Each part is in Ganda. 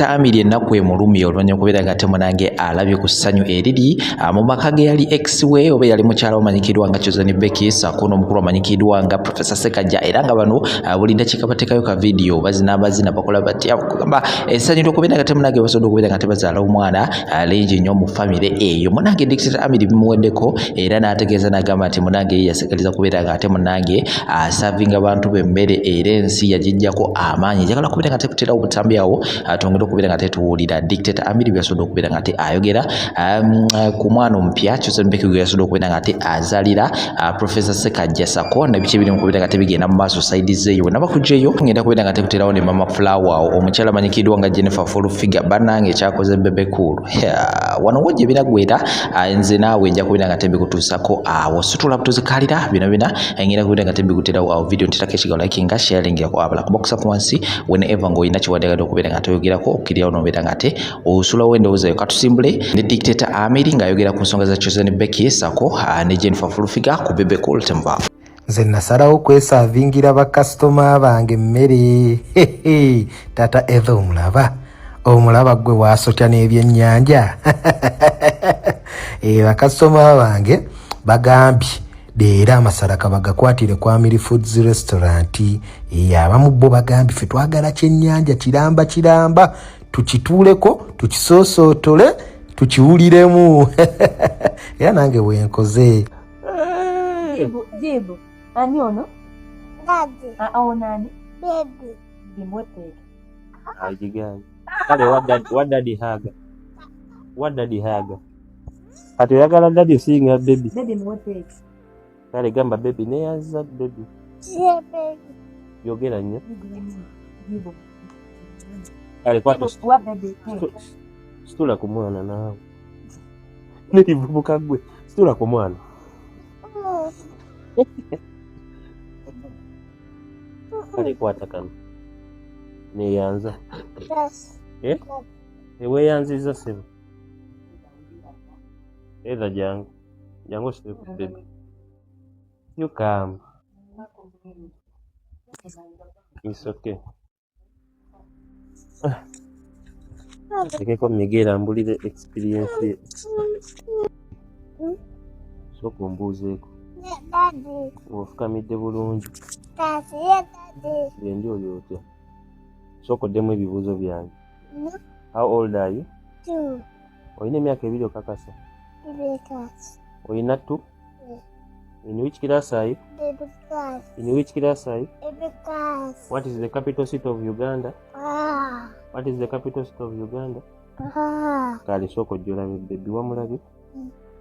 Dictator Amiri ennaku emulumye oluvannyuma okubeera nga ate munange alabye ku ssanyu eriri ah, mu maka ge yali ex we oba eyali mukyala omanyikiddwa nga Chosen Becky ssaako n'omukulu amanyikiddwa nga Professor Ssekajja era nga bano ah, buli ddakiika bateekayo ka vidiyo bazina amazina bakola batya kugamba essanyu ly'okubeera nga temunange basobodde okubeera nga tebazaala omwana ah, lingi nnyo mu famire eyo. Munange Dictator Amiri bimuweddeko era n'ategeeza n'agamba nti munange ye yasigaliza kubeera nga ate munange asavinga bantu b'emmere era ensi yagijjako amaanyi. Njagala kubeera nga tekuterawo butambi awo twongere okubeera nga tetuwulira Dictator Amiri byasobodde okubeera nga ate ayogera ku mwana omupya Chosen Becky gwe yasobodde okubeera nga ate azalira Professor Ssekajja sako na biki ebiri mu kubeera nga tebigenda mu maaso sayidi zeeyo. Bwe nabakugyeyo ngenda kubeera nga tekuterawo ne Mama Flower awo omukyala amanyikiddwa nga Jennifer Full Figure bannange ekyakoze Bebe Cool. Wano wo gye binaggwera nze naawe nja kubeera nga tembikutuusako awo situla butuzikalira bino bina ngenda kubeera nga tembikuterawo awo video nterako ekigambo likinga sharing abala kubokusa ku wansi whenever ng'olina kyewaddegadde okubeera nga toyogerako okkirirawo n'obeera nga ate osulawo endowooza yo. Katusimbule ne Dictator Amiri ng'ayogera ku nsonga za Chosen Becky sako ne Jennifer Full Figure ku Bebe Cool Temba. Nze nasalawo kwesaavingira bakasitoma bange emmere. Taata Eva omulaba omulaba gwe waasotya n'ebyennyanja. Eh, bakasitoma bange bagambye leero amasalaka bagakwatire ku Amiri Foods Restaurant. Eh, abamu bo bagambye ffe twagala kyennyanja kiramba kiramba tukituuleko tukisoosootole tukiwuliremu. Era nange bwenkoze. Jibu, jibu. Ani ono? Daddy. Ah, ono ani? Baby. Bimwepeke. Ajigaye. Kale wa daddy haga. Wa daddy haga. Kati oyagala daddy osinga baby. Baby mwepeke. Kale gamba baby neyanza baby. Yeah, baby. Yogera nnyo. Jibu. Kale kwata Wa baby. situla ku mwana naawe. Nerivubuka gwe. Situla ku mwana. Kale kwata kano. Neyanza. Yes. Eh? Eweeyanzizza ssebo. Either jangu. Jangu ositule ku baby. You come. It's okay. Tekeko Miguel ambulire experience ye. Sooka ombuuzeeko. Daddy. Ng'ofukamidde bulungi. Daddy, yeah, daddy. Endi oli otya? Sooka oddemu ebibuuzo byange. How old are you? 2. Olina emyaka 2 okakasa? Because. Olina 2? In which class are you? Baby class. In which class are you? Baby class. What is the capital city of Uganda? Ah. What is the capital city of Uganda? Ah. Kale sooka ojje olabe baby wamulabye?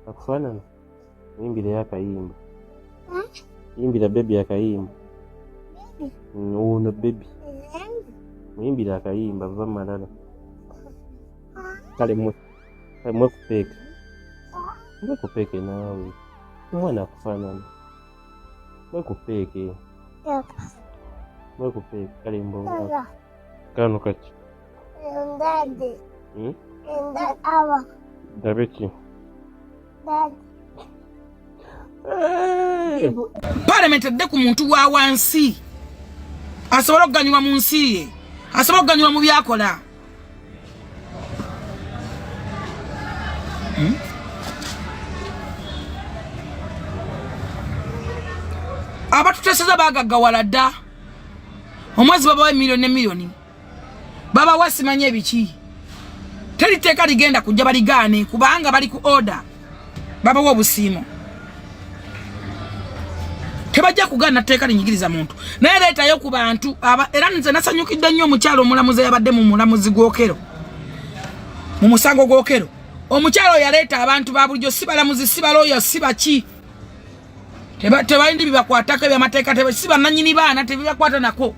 Akufaanana? Muyimbire akayimba. Yimbira baby akayimba. Ono baby. Muyimbire akayimba va malala. Kale mwe mwekupeeke. Mwekupeeke naawe. Omwana akufaanana. Mwekupeeke. Mwekupeeke kale mbonga. Kano kaki? Daddy. Awa. Dabe ki? Daddy. Parliament edde ku muntu wa wansi asobole okuganyulwa mu nsi ye, asobole okuganyulwa mu byakola. Abatuteseza bagaggawala dda, omwezi babawa emiliyoni ne miliyoni, babawa simanyi ebiki. Teri tteeka ligenda kujja baligaane kubanga bali ku order, babawa obusiimo. Tebajja kugaana tteeka linyigiriza muntu, naye leetayo ku bantu aba. Era nze nasanyukidde nnyo omukyalo omulamuzi eyabadde mu mulamuzi gw'Okello, mu musango gw'Okello. Omukyalo oyo yaleeta abantu ba bulijjo, si balamuzi, si balooya, si baki, tebalindi bibakwatako ebyamateeka, si bannannyini baana, tebibakwata nako,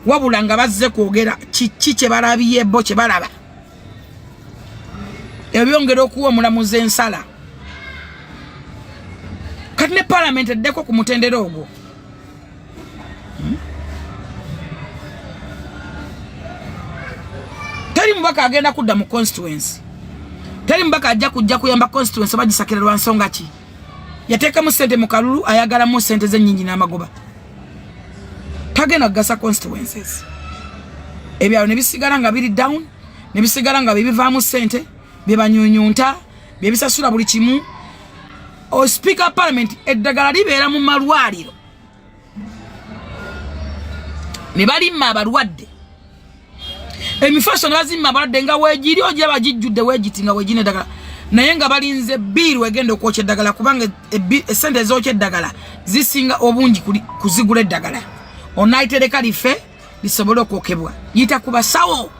wabula nga bazze kwogera kiki kye balabye bo kye balaba. Ebyongera okuwa omulamuzi ensala. Kati ne parliament eddeko ku mutendera ogwo. Teri mubaka agenda kudda mu constituency, teri mubaka ajja kujja kuyamba constituency bagisakira lwa nsonga ki. Yateekamu ssente mu kalulu, ayagalamu ssente z'ennyingi n'amagoba, tagenda kugasa constituencies. Ebyalo ne bisigala nga biri down, Ne bisigala nga bibivaamu ssente, bye banyunyunta, bye bisasula buli kimu. O speaker parliament, eddagala libeera mu malwaliro ne balimma abalwadde, emifaso ne bazimma abalwadde nga weegiri, ogiraba gijjudde weegiti nga weegina eddagala, naye nga balinze biiru egenda okwokya eddagala, kubanga esente ezookya eddagala zisinga obungi kuzigula eddagala. Onayitereka life lisobole okwokebwa. Yita ku basawo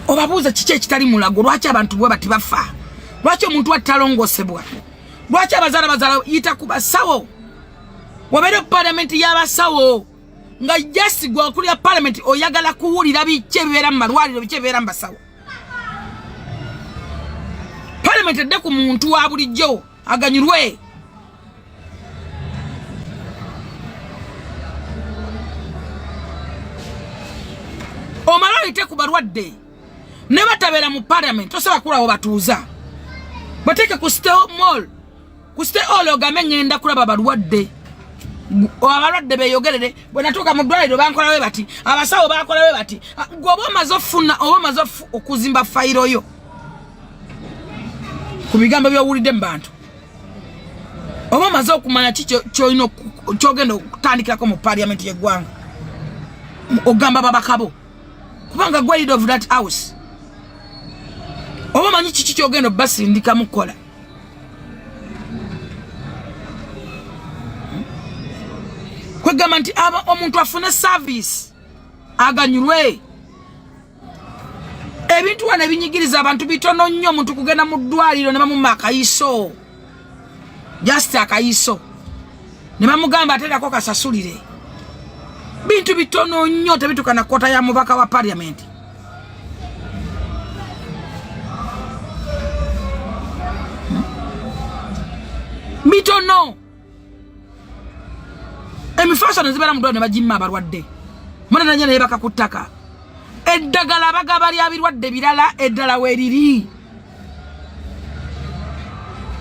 obabuuza kiki ekitali mulago, lwaki abantu bwe bati bafa, lwaki omuntu atalongosebwa, lwaki abazaala bazaala. Yita ku basawo, wabeere palamenti y'abasawo nga just gwe okulira palamenti oyagala kuwulira biki ebibeera mu malwaliro, biki ebibeera mu basawo. Palamenti edde ku muntu wa bulijjo aganyulwe. Omala oyite ku balwadde ne batabeera mu parliament, tosobola kulawo batuuza, bateeke ku stay mall, ku stay all, ogambe ngenda kulaba balwadde, abalwadde beyogerere. Bwe natuuka mu ddwaliro bankolawe bati, abasawo bakolawe bati. Gwe oba omaze ofuna, oba omaze okuzimba fayiro yo ku bigambo byowulidde mu bantu, oba omaze okumanya ki kyolina kyogenda okutandikirako mu parliament y'eggwanga, ogamba babakabo, kubanga gwe leader of that house, oba omanyi kiki kyogenda obasindikamu kukola. Kwegamba nti omuntu afune service aganyulwe. Ebintu wano ebinyigiriza abantu bitono nnyo. Omuntu kugenda mu ddwaliro ne bamumma akayiso, just akayiso, ne bamugamba aterako kasasulire. Bintu bitono nnyo, tebituka na kota ya mubaka wa parliament. Bitono. Emifaso nezibeera mu ddwaliro ne bagimma abalwadde, mwana nanya neyebaka ku ttaka. Eddagala bagaba lya birwadde birala, eddala weeriri.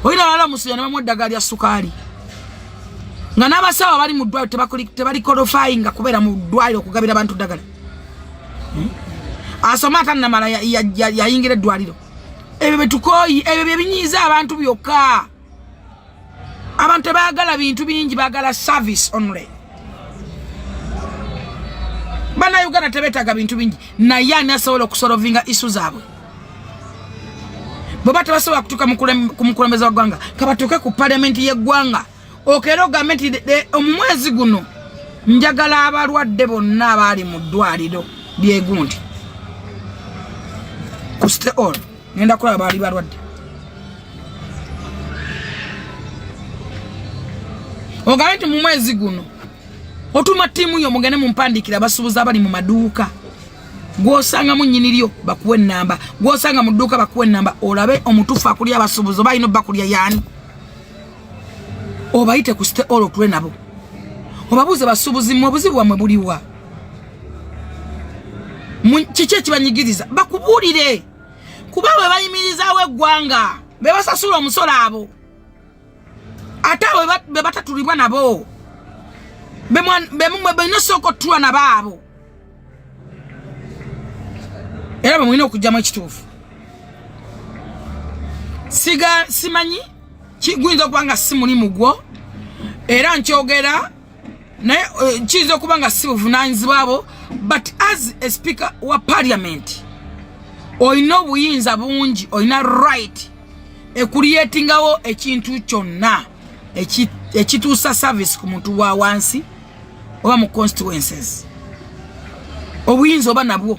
Oyina lala omusujja ne bamuwa eddagala lya sukaali, nga n'abasawo abali mu ddwaliro tebali qualifying nga kubeera mu ddwaliro okugabira abantu ddagala. Asoma atannamala yayingira eddwaliro. Ebyo betukooyi, ebyo bye binyiiza abantu byokka. Abantu tebaagala bintu bingi, baagala service only. Bannayuganda tebeetaaga bintu bingi, naye ani asobola okusolvinga issue zaabwe? Bwe tebasobola kutuuka ku mukulembeze wa ggwanga, kabatuuke ku palamenti y'eggwanga. Okeera ogambe nti omumwezi guno njagala abalwadde bonna abaali mu ddwaliro lyegundi ku stay all, ngenda kulaba baali balwadde. Ogambe nti mu mwezi guno otuma ttiimu yo mugende mumpandiikira abasuubuzi abali mu maduuka, gwosangamu nnyini lyo bakuwa ennamba, gwosanga mu dduuka bakuwa ennamba, olabe omutuufu akulya abasuubuzi oba alina obbakulya yaani. Obayite ku stay all, otule nabo, obabuuze, basuubuzi mmwe obuzibu bwammwe buliwa? Kiki ekibanyigiriza? Bakubuulire, kuba bwe bayimirizaawo eggwanga, be basasula omusolo abo, ate abo be batatulibwa nabo, bemwe balina osooka otulwa nabo abo, era bwe mulina okugyamu ekituufu. Siga simanyi guyinza okuba nga si mulimu gwo, era nkyogera naye kiyinza okuba nga si buvunaanyizibwa bwo, but as a speaker wa parliament olina obuyinza bungi, olina right ecreatingawo ekintu kyonna ekituusa service ku muntu wa wansi oba mu constituencies. Obuyinza oba nabwo,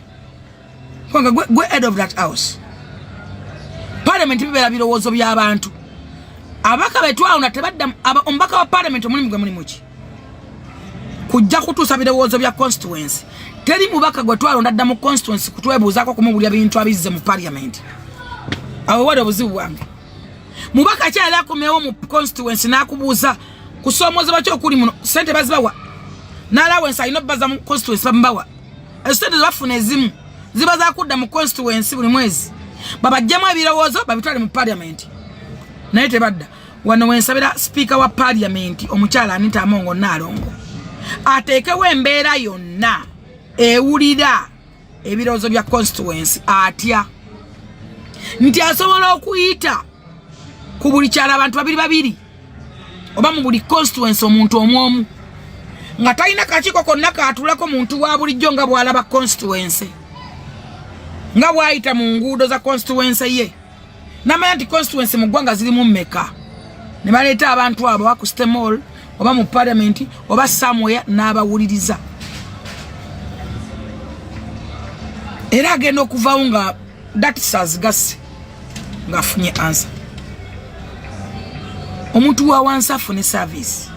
kubanga gwe head of that house. Parliament bibeera birowoozo by'abantu. Ababaka betwawuna tebadda. Omubaka wa parliament omulimu gwe mulimu ki? Kujja kutuusa birowoozo bya constituency. Teri mubaka gwe twalonda dda mu constituency kutwebuuzaako, kumubulya bintu abizze mu parliament. Awo wali obuzibu bwange. Mubaka kyali akomyewo mu constituency n'akubuuza kusoomozebwa ki okuli muno? Sente bazibawa n'allowance alina obbaza mu constituency, bamubawa esente zebafuna, ezimu ziba zakudda mu constituency buli mwezi, babajjemu ebirowoozo babitwale mu parliament, naye tebadda. Wano wensabira sipiika wa parliament omukyala Anita Amongo Naalongo ateekewo embeera yonna ewulira. ebirowoozo bya constituency atya nti asobola okuyita ku buli kyalo abantu babiri babiri oba mu buli constituency omuntu omu omu nga talina kakiiko konna kaatulako muntu wa bulijjo nga bw'alaba constituency, nga bw'ayita mu nguudo za constituency ye namanya nti constituency mu ggwanga zirimu mmeka, ne baleeta abantu abo oba ku stemall oba mu parliament oba somewhere n'abawuliriza. Era agenda okuvawo nga datisas gasse ng'afunye answer. Omuntu wa wansi afune service,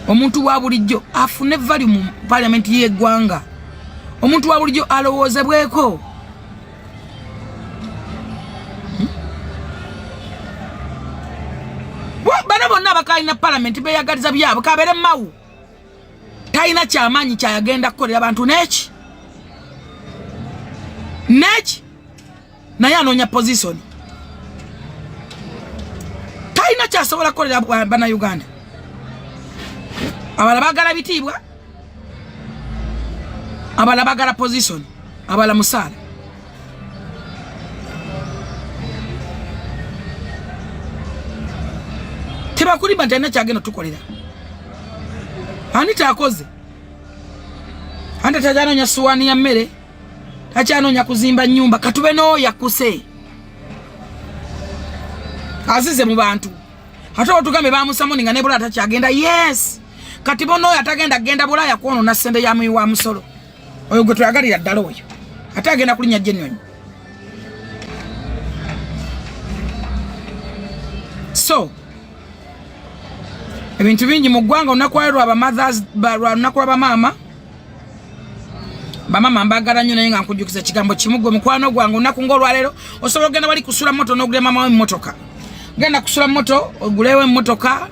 omuntu wa bulijjo afune value mu parliament y'eggwanga, omuntu wa bulijjo alowoozebweko. Bano bonna abakalina parliament beyagaliza byabwe. Kabeere mawu talina kyamaanyi kyayagenda kukolera bantu neki neki, naye anoonya position. Talina kyasobola kukolera bannayuganda. Abala bagala bitiibwa, abala bagala position, abala musaala. Tebakulimba nti alina kyagenda tukolera. Ani takoze? Anti takyanoonya suwaani ya mmere, takyanoonya kuzimba nyumba. Katube n'oyo akuse azize mu bantu. Ate otugambe bamusamoni nga ne Bulaya takyagenda. Yes, kati bona oyo atagenda genda Bulaya kwonona ssente ya muwi wa musolo, oyo gwe twagalira ddala oyo ate agenda kulinnya gyennyonyi. So ebintu bingi mu ggwanga. Olunaku lwali lwa bamothers, lwa lunaku lwa bamaama. Bamama mbagala nnyo, naye nga nkujjukiza ekigambo kimu, gwe mukwano gwange. Olunaku ng'olwaleero osobola okugenda wali kusula moto n'ogulira maama wo emmotoka. Genda kusula moto ogulewo emmotoka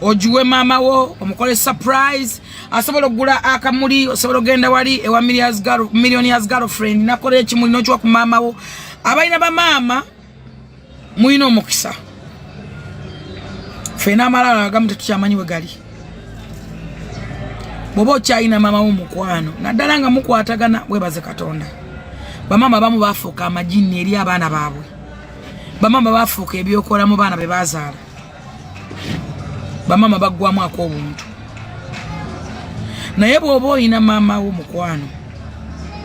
ogiwe maama wo, omukole surprise. Asobola okugula akamuli, osobola okugenda wali ewa millionaires girlfriend nakola ekimuli n'okiwa ku maama wo. Abalina bamaama mulina omukisa. Ffena amalala agamu tetukyamanyi we gali. Bw'oba okyalina maama wo mukwano, naddala nga mukwatagana, webaze Katonda. Bamaama abamu bafuuka amajinni eri abaana baabwe. Bamaama bafuuka ebyokola mu baana be bazaala. Bamaama baggwamu ak'obuntu. Naye bw'oba olina maama wo mukwano,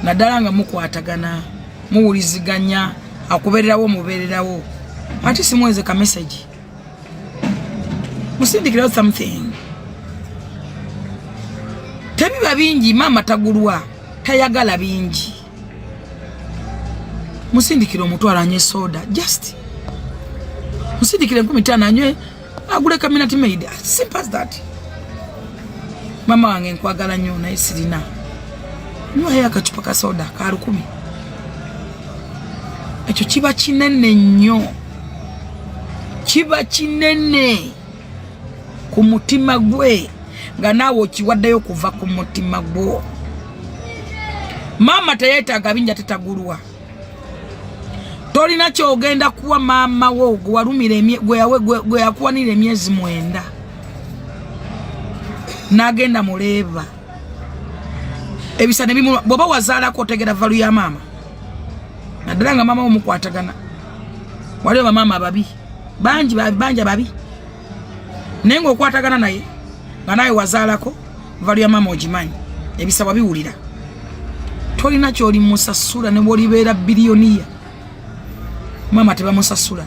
naddala nga mukwatagana, muwuliziganya, akubeererawo, omubeererawo, ate simuweze ka message, musindikirawo something. Tebiba bingi, maama tagulwa, tayagala bingi. Musindikire 500 anywe soda, just musindikire 5000 anywe, agule ka Minute Maid. Simple as that. Mama wange nkwagala nnyo, naye sirina, nywayo akacupa ka soda ka 1000. Ekyo kiba kinene nnyo, kiba kinene ku mutima gwe nga naawe okiwaddeyo kuva ku mutima gwo. Maama teyeetaaga bingi, ate tagulwa. Tolina kyogenda kuwa maama wo gwewalumira, gwe yakuwanira emyezi 9 n'agenda muleeba ebisa ne bimu. Bw'oba wazaalako otegera value ya maama, naddala nga maama wo mukwatagana. Waliwo bamaama ababi bangi, bangi ababi, naye ng'okwatagana naye nga nawe wazaalako, value ya maama ogimanyi, ebisa wabiwulira. Tolina kyoli musasula ne bwolibeera billionaire, maama tebamusasula.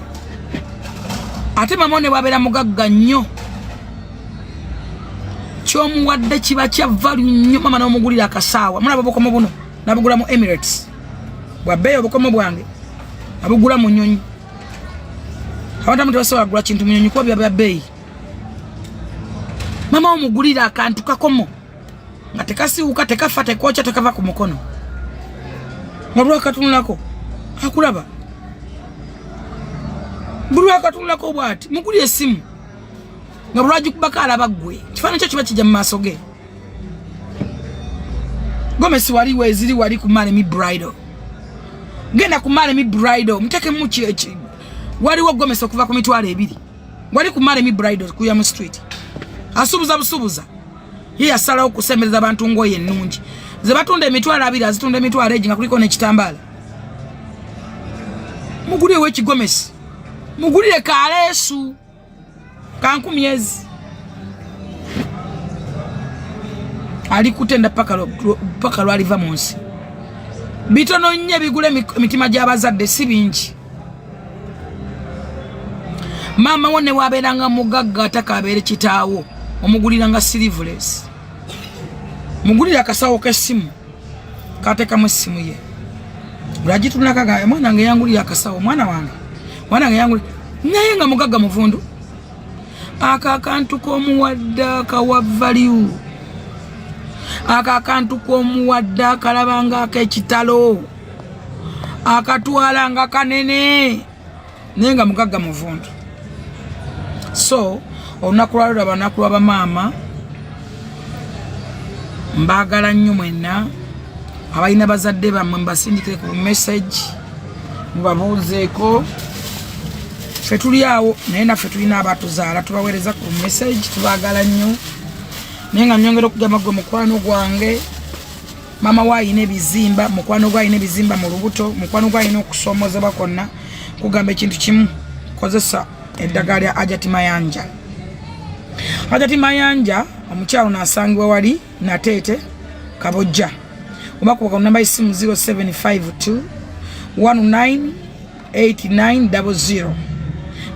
Ate mama ne bwabeera mugagga nnyo, kyomuwadde kiba kya value nnyo. Mama n'omugulira akasaawa, mulaba obukomo buno nabugula mu Emirates bwabbeeyi. Obukomo bwange abugula mu nyonyi. Abantu abamu tebasobola kugula kintu mu nyonyi kuba biba bya bbeeyi. Mama omugulira akantu kakomo nga tekasiwuka, tekafa, tekokya, tekava ku mukono, nga lwakatunulako akulaba, buli lwakatunulako bwati. Mugulira essimu nga bulwagikubako alaba ggwe, kifaananyi kyo kiba kijja mu maaso ge. Gomesi wali weziri wali ku Malemi Bridal, genda ku Malemi Bridal mutekemu. Waliwo gomesi okuva ku 20,000 wali ku Malemi Bridal kuya mu street. Asuubuza busuubuza, ye yasalawo okusembereza abantu ngoye ennungi. Ze batunda 20,000 azitunda 20,000 egi nga kuliko n'ekitambaala. Mugulirewo ekigomesi, mugulire kaleesu kankumi ezi ali kutenda paka lwaliva mu nsi. Bitono nnyo ebigula emitima gy'abazadde, si bingi. Maama wo ne wabeeranga mugagga atakabeere kitaawo, omuguliranga sleeveless, mugulire akasawo k'essimu kateekamu essimu ye, lwagitunulako mwana wange yangulira akasawo, mwana wange, mwana wange yangulira, naye nga mugagga muvundu. Ako akantu k'omuwadde akawa value, ako akantu k'omuwadde akalaba nga ak'ekitalo, akatwala nga kanene, naye nga mugagga muvundu. So olunaku lwaliro abanaku lwa bamaama, mbaagala nnyo mwenna abalina bazadde bammwe, mubasindikire ku message mubabuuzeeko. Ffe tuli awo, naye naffe tulina abatuzaala, tubaweereza ku message, tubaagala nnyo. Naye nga nyongera okugamba gwe mukwano gwange, maama we alina ebizimba, mukwano gwe alina ebizimba mu lubuto, mukwano gwe alina okusoomozebwa kwonna, kugamba ekintu kimu: kozesa eddagala lya Ajati Mayanja. Ajati Mayanja omukyalo naasangibwa wali Nateete Kabojja, oba kuba ku namba y'essimu 0752 198900.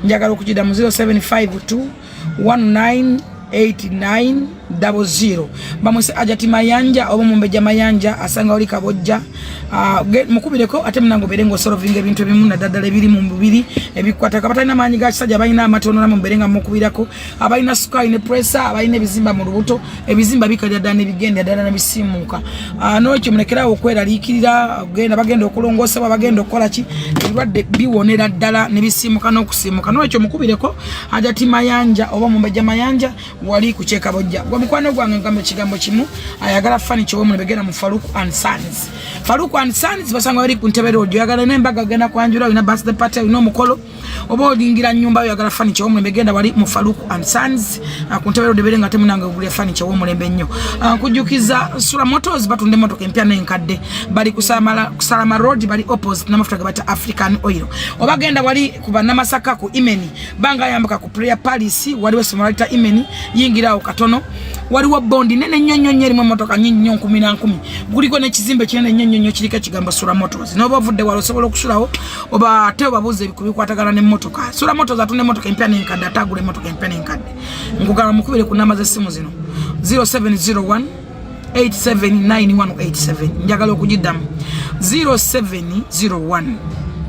Njagala okugida mu 0752 198900. Bamwise Ajati Mayanja oba Mumbejja Mayanja, asanga oli Kabojja. Mukubireko ate munange obeere ng'osolovinga ebintu ebimu, naddala ebiri mu mubiri ebikwatako. Abatalina maanyi ga kisajja, balina amatono, namwe mubeere nga mukubirako. Abalina sukaali ne pressure, abalina ebizimba mu lubuto, ebizimba bikalira ddala nebigenda ddala nebisiimuuka. Nolwekyo mulekerawo okweraliikirira, genda bagenda okulongoosebwa, bagenda okukola ki, ebirwadde biwonera ddala nebisiimuka n'okusiimuka. Nolwekyo mukubireko Ajati Mayanja oba Mumbejja Mayanja wali ku Kyekabojja. Gwe mukwano gwange, ngamba ekigambo kimu: ayagala furniture w'omulembe, genda mu Faruku and Sons. Faruku and Sons basanga bali ku Ntebe Road. Oyagala n'embaga, genda kwanjula, olina birthday party, olina omukolo oba olingira nyumba, oyagala furniture w'omulembe, genda wali mu Faruku and Sons ku Ntebe Road, beere nga temunange ogulya furniture w'omulembe nnyo. Nkujjukiza Sula Motors, batunda emmotoka empya n'enkadde, bali ku Salama Road, bali opposite n'amafuta ge bata African Oil. Oba genda wali ku Bannamasaka ku Imeni, banga ayambuka ku Prayer Palace, waliwo essomero lita Imeni, yingirawo katono, waliwo bondi nene nnyo nnyo nnyo erimu emmotoka nnyingi nnyo, nkumi na nkumi. Guliko n'ekizimbe kinene nnyo nnyo nnyo kiriko ekigambo Sula Motors. N'oba ovudde wala osobola okusulawo, oba ate obabuuza bikwatagana n'emmotoka. Sula Motors atunda emmotoka empya n'enkadde, ate agula emmotoka empya n'enkadde. Nkugamba mukubire ku namba z'essimu zino: 0701 879187. Njagala okugiddamu: 0701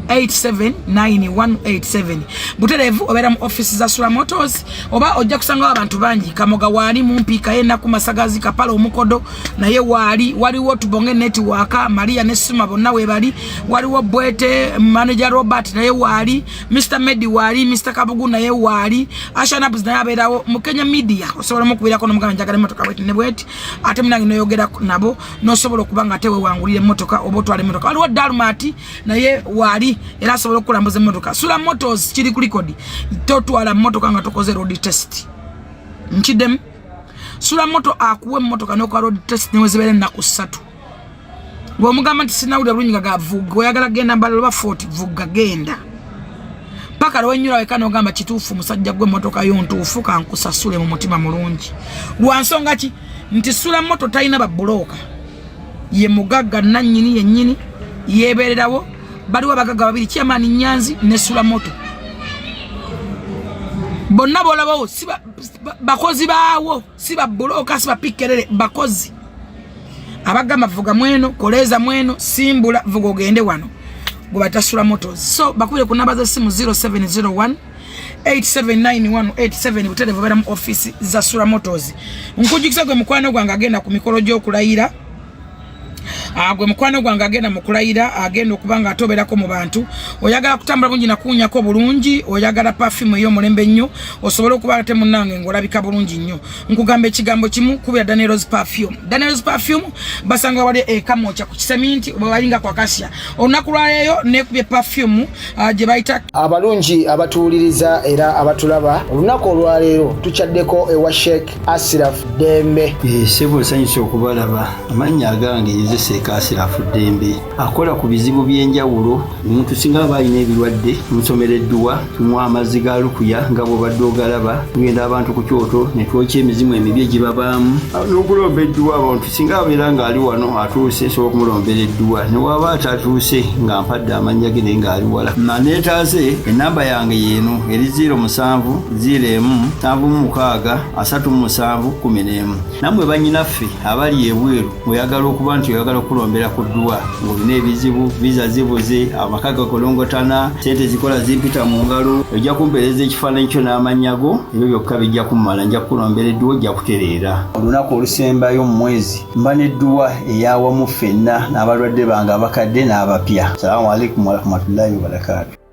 879187. Butereevu obeera mu offisi za Sula Motors, oba ojja kusangawo abantu bangi. Kamoga waali mumpiika yennaku Masagazi, Kapala omukodo naye waali, waliwo Tubonge Network, Maria ne Suma bonna webali, waliwo Bwete manager Robert naye waali, Mr Medi waali, Mr Kabugu naye waali, Ashanabs naye abeerawo. Mu Kenya Media osobola mukubirako nomugamba njagala emotoka bweti ne bweti, ate munange noyogera nabo nosobola okuba nga ate wewangulira emmotoka oba otwala emmotoka. Waliwo Dalmat naye waali era asobola okukulambuza emmotoka. Sula Motors kiri ku record, totwala mmotoka nga tokoze road test. Nkiddemu: Sula Moto akuwa emmotoka nokola road test newezibeera ennaku 3. Bwomugamba nti sinawulira bulungi nga gavuga, oyagala genda mbalala oba 40, vuga genda paka lwenyula weka nogamba kituufu, musajja gwe emmotoka yo ntuufu, kankusasule mu mutima mulungi. Lwa nsonga ki? Nti Sula Moto talina babulooka, ye mugagga nannyini yennyini yeebererawo. Baliwo abagagga babiri, Chairman Nyanzi ne Sula Moto. Bonna bolabawo si bakozi baawo, si babulooka, si bapikerere, bakozi abagamba vuga mweno, koleza mweno, simbula, vuga ogende wano, gwe batasula Motors. So bakubire ku namba z'essimu 0701 879187. Butereevu obeera mu offisi za Sula Motors. Nkujjukiza gwe mukwano gwange agenda ku mikolo gy'okulayira. Gwe mukwano gwange agenda mu kulayira, agenda okuba nga atoberako mu bantu, oyagala kutambula bulungi nakuwunyako bulungi, oyagala perfume ey'omulembe ennyo osobole okuba ate munnange ng'olabika bulungi nnyo, nkugamba ekigambo kimu, kubira Daniel's Perfume. Daniel's Perfume basanga wali ekamokya ku kiseminti oba balinga ku Acacia. Olunaku lwaleero nekubye perfume gye bayita Abalungi abatuwuliriza era abatulaba, olunaku olwaleero tukyaddeko ewa Sheikh Asiraf Ddembe. Ssebo, nsanyuse okubalaba. Amannya agange nze Seeka Asirafu Ddembe, akola ku bizibu by'enjawulo. Omuntu singa aba alina ebirwadde, tumusomera edduwa, tumuwa amazzi ga lukuya nga bw'obadde ogalaba. Tugenda abantu ku kyoto ne twokya emizimu emibi egibabaamu n'okulomba edduwa. Abantu singa abeera ng'ali wano atuuse, nsobola okumulombera edduwa, ne waba atatuuse nga mpadde amannya ge naye ng'ali wala naneetaase, enamba yange yeeno eri 07 01 76 37 11. Nammwe bannyinaffe abali ebweru, oyagala okuba nti oyagala okulombera ku dduwa ng'olina ebizibu, visa zibuze, amaka gakolongotana, sente zikola zimpita mu ngalo, ojja kumpeereza ekifaananyi kyo n'amannya go, ebyo byokka bijja kummala, nja kukulombera edduwa, ojja kutereera. Olunaku olusembayo mu mwezi mba n'edduwa eyawamu ffenna n'abalwadde bange abakadde n'abapya. Salaamu alaikum warahmatullahi wabarakaatu.